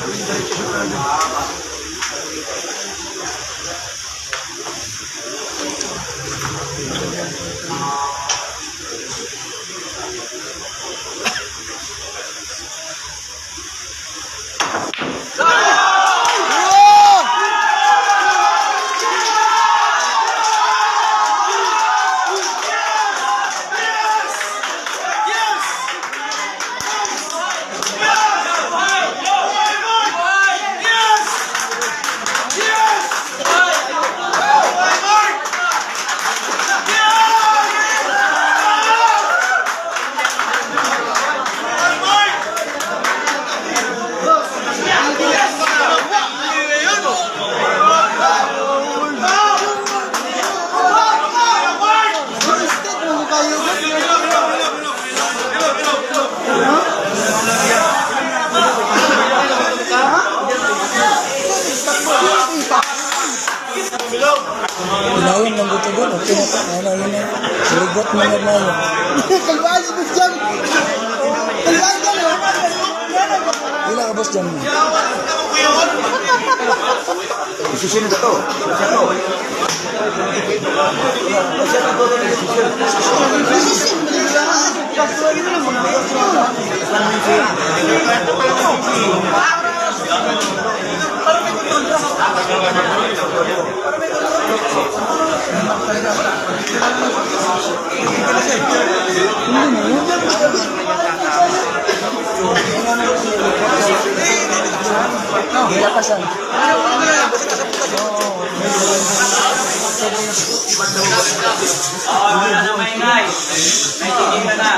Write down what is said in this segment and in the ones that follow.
Wasted mo kayo. Ilayon lang dito doon. Okay na to. Ano, yun na. Ligot mo na na yun. Kalbaan si Boss Jam. Kalbaan ka no? Ila ka, boss, dyan mo. Decision na to. Siya to. Siya to. Decision mo nila. Ila pa siya. Oh, wala na maingay. May tigilan na.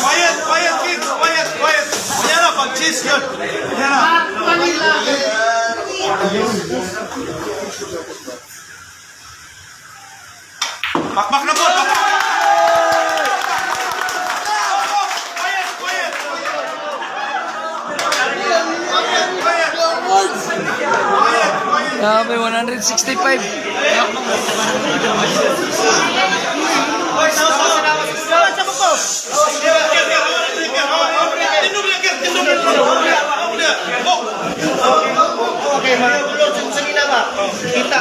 Quiet, quiet, kids, quiet, quiet. Kanya na, pag-cheese yun. Kanya na. Pakpak na po, pakpak. Quiet, quiet. Quiet, quiet. Quiet, quiet. Grabe, 165. Okay, mga kulor sa gina ba? Kita.